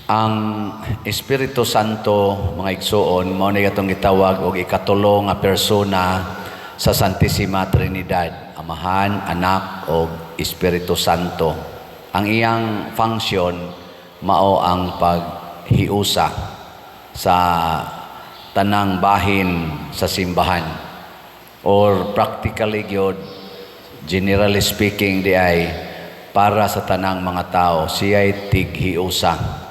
Ang Espiritu Santo, mga igsuon, mao ni atong gitawag og ikatulo nga persona sa Santissima Trinidad, Amahan, Anak ug Espiritu Santo. Ang iyang function mao ang paghiusa sa tanang bahin sa simbahan, or practically gyud, generally speaking, di ay para sa tanang mga tao siya'y tighiusa.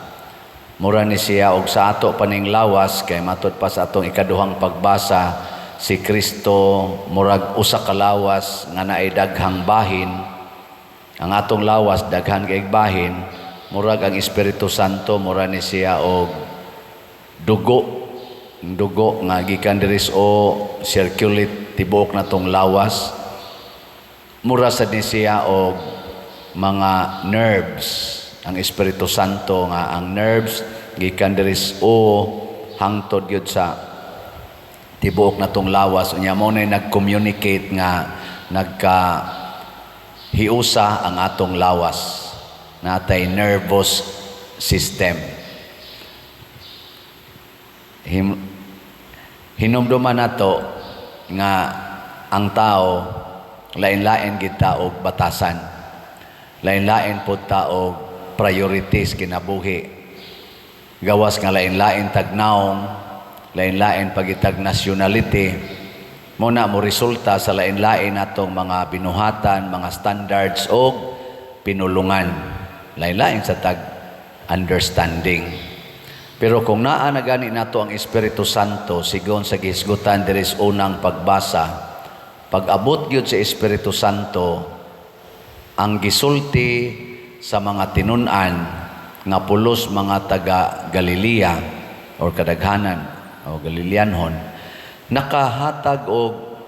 Mura ni siya og sa ato paning lawas, kay matud pa sa atong ikaduhang pagbasa, si Kristo murag usa ka lawas nga naay daghang bahin. Ang atong lawas daghan kay bahin. Murag ang Espiritu Santo, mura ni siya og dugo, ang dugo nga gikan diri o circulate tibuok natong lawas. Mura sad ni siya og mga nerves ang Espiritu Santo, nga ang nerves gikan diri o hangtod gyud sa tibuok natong lawas. Unya mo na nag-communicate nga nagka hiusa ang atong lawas, natay nervous system. Hinumduman nato nga ang tao lain-lain gid ta og batasan, lain-lain pod ta og priorities kinabuhi. Gawas nga lain-lain tag naong, lain-lain pagitag nationality, mo na mo resulta sa lain-lain natong mga binuhatan, mga standards og pinulungan, lain-lain sa tag understanding. Pero kung naa na gani nato ang Espiritu Santo, sigon sa gihisgutan diri sa unang pagbasa, pag-abot gyud sa Espiritu Santo, ang gisulti sa mga tinun-an nga pulos mga taga Galilea or kadaghanan o Galileanhon, nakahatag og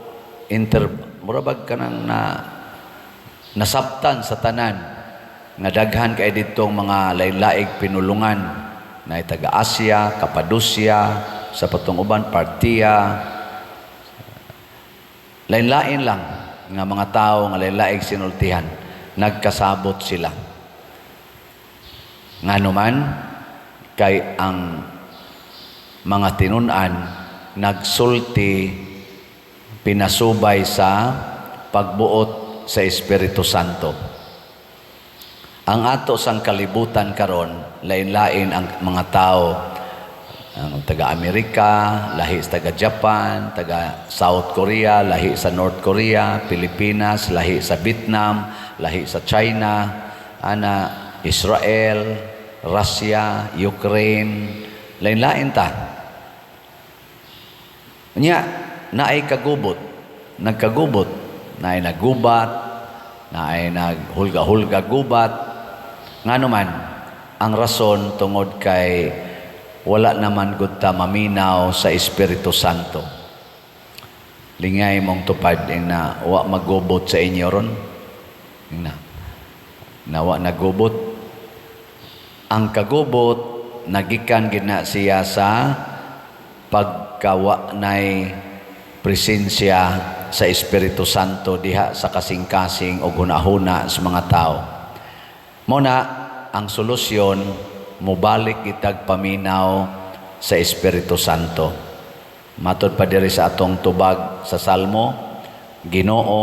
inter mura bag kanang na nasabtan sa tanan nga daghan kay ditong mga lain-laing pinulungan na taga Asia, Cappadocia, sa patong uban Partia, lain-lain lang nga mga tao nga lain-laing sinultihan, nagkasabot sila. Ngano man? Kay ang mga tinun-an nagsulti pinasubay sa pagbuot sa Espiritu Santo. Ang ato sang kalibutan karon, lain-lain ang mga tao. Ang taga Amerika lahi sa taga Japan, taga South Korea lahi sa North Korea, Pilipinas lahi sa Vietnam, lahi sa China, ana, Israel, Russia, Ukraine, lain-lain ta. Nya naay kagubot, nagkagubot, naay nagubat, naay naghulga-hulga gubat. Ngano man? Ang rason, tungod kay wala naman gud ta maminaw sa Espiritu Santo. Lingay mong tupad na wa magubot sa inyo ron. Na nawa nagubot. Ang kagubot nagikan gid na siya sa pagkawa nay presensya sa Espiritu Santo diha sa kasing-kasing o hunahuna sa mga tao. Mo na ang solusyon, mubalik itag paminaw sa Espiritu Santo. Matod pa diri sa atong tubag sa Salmo, "Ginoo,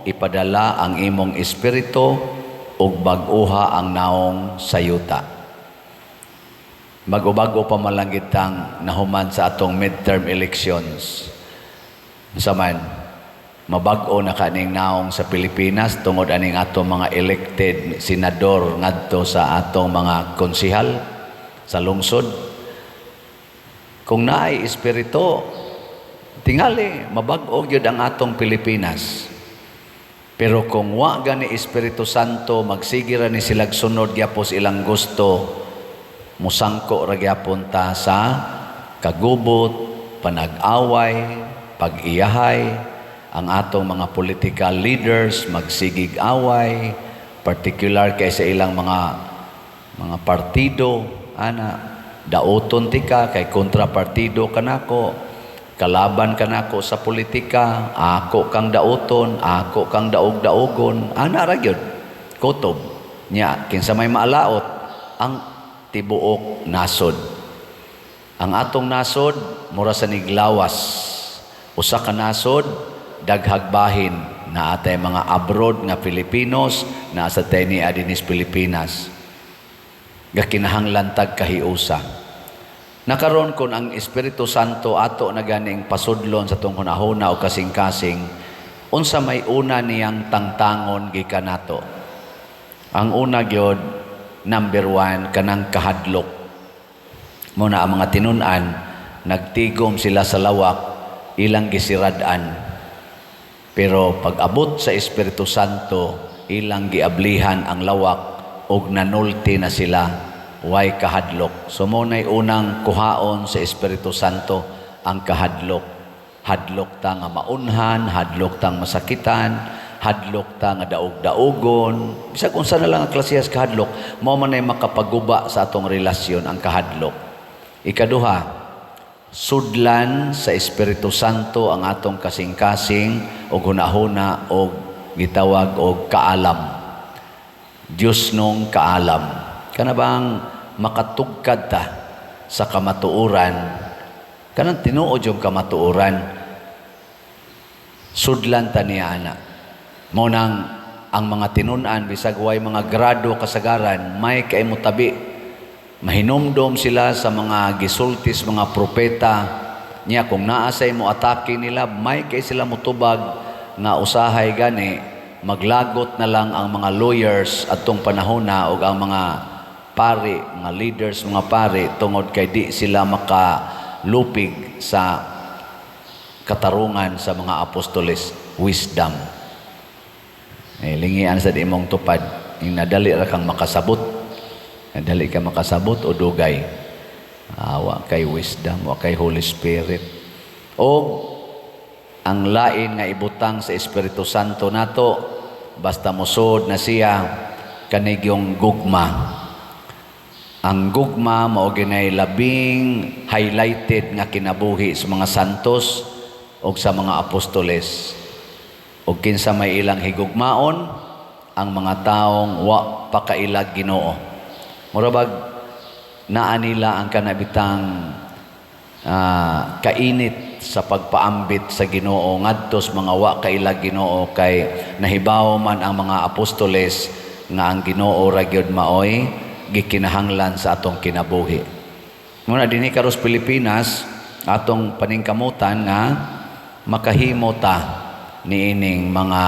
ipadala ang imong espiritu ug bag-uha ang naong sa yuta." Bago-bago pa man lang kitang nahuman sa atong midterm elections. Unsa man, mabag-o na kaning naong sa Pilipinas tungod aning atong mga elected senador ngadto sa atong mga konsihal sa lungsod? Kung naay espiritu, tingali mabag-o gyud ang atong Pilipinas. Pero kung wa gani Espiritu Santo, magsige ra ni silag sunod gyapos ilang gusto, musangko ra gyapon ta sa kagubot, panag-away, pag-iyahay. Ang atong mga political leaders magsigig away, particular kay sa ilang mga partido ana. Dauton tika kay kontra partido kanako, kalaban kanako sa politika, ako kang dauton, ako kang daog-daogon, ana ra gyud kutob. Nya kinsa may maalaot? Ang tibuok nasod. Ang atong nasod mura sa niglawas. Usa ka nasod, daghag bahin na atay mga abroad nga Filipinos na sa ni adinis Pilipinas. Gakinahanglan tag kahiusa. Nakaron, kon ang Espiritu Santo ato na ganing pasudlon sa atong hunahuna o kasing-kasing, unsa may una niyang tangtangon gikan nato? Ang una gyud, number one, kanang kahadlok. Muna ang mga tinun-an, nagtigom sila sa lawak, ilang gisirad-an. Pero pag abot sa Espiritu Santo, ilang giablihan ang lawak ug nanulti na sila, way kahadlok. So mo na'y unang kuhaon sa Espiritu Santo, ang kahadlok. Hadlok ta nga maunhan, hadlok tang masakitan, hadlok ta nga daog-daogon. Bisag unsa na lang ang klasehas kahadlok, mao man ay makapaguba sa atong relasyon ang kahadlok. Ikaduha, sudlan sa Espiritu Santo ang atong kasing-kasing og hunahuna og gitawag og kaalam. Diyos nung kaalam. Kana bang makatugkad ta sa kamatuoran, kanang tinuod yung kamatuoran, sudlan ta niya ana. Mo nang ang mga tinun-an, bisag way mga grado kasagaran, may kay mo tabi. Mahinumdom sila sa mga gisultis mga propeta niya. Kung naa say mo atake nila, may kay sila mutubag nga usahay gani maglagot na lang ang mga lawyers atong panahona ug ang mga pari, mga leaders, mga pari, tungod kay di sila makalupig sa katarungan sa mga apostoles, wisdom. Eh, lingian sa di imong tupad, yung nadali ra kang makasabot. Nadali ka makasabot o dugay. Ah, wa kay wisdom, wa kay Holy Spirit. O ang lain nga ibutang sa Espiritu Santo nato, basta musod na siya, kanigyong gugma. Ang gugma mao ginay labing highlighted nga kinabuhi sa mga santos o sa mga apostoles. O kinsa may ilang higugmaon? Ang mga taong wa pa kailag Ginoo. Mura bag naa nila ang kanabitang kainit sa pagpaambit sa Ginoo ngadto sa mga wa kailag Ginoo, kay nahibaw man ang mga apostoles nga ang Ginoo ra gyud maoy gikinahanglan sa atong kinabuhi. Muna dinhi karos Pilipinas, atong paningkamutan nga makahimo ta niining mga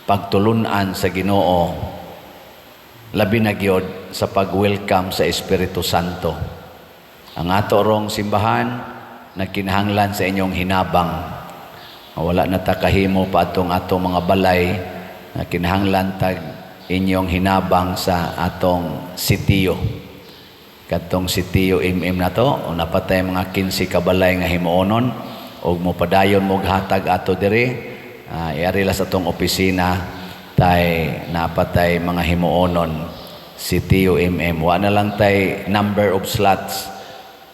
pagtulunan sa Ginoo, labi na gyud sa pag-welcome sa Espiritu Santo. Ang ato rong simbahan nagkinahanglan sa inyong hinabang. Wala na ta kahimo pa atong atong mga balay, nagkinahanglan tag inyong hinabang sa atong sitiyo. Katong sitiyo MM na to, o napatay mga 15 ka balay nga himuonon og mopadayon mo hatag ato diri, iari la sa atong opisina tay napatay mga himuonon sitiyo MM. Wa na lang tay number of slots.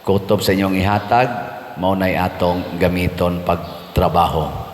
Kutob sa inyong ihatag, mao nay atong gamiton pagtrabaho.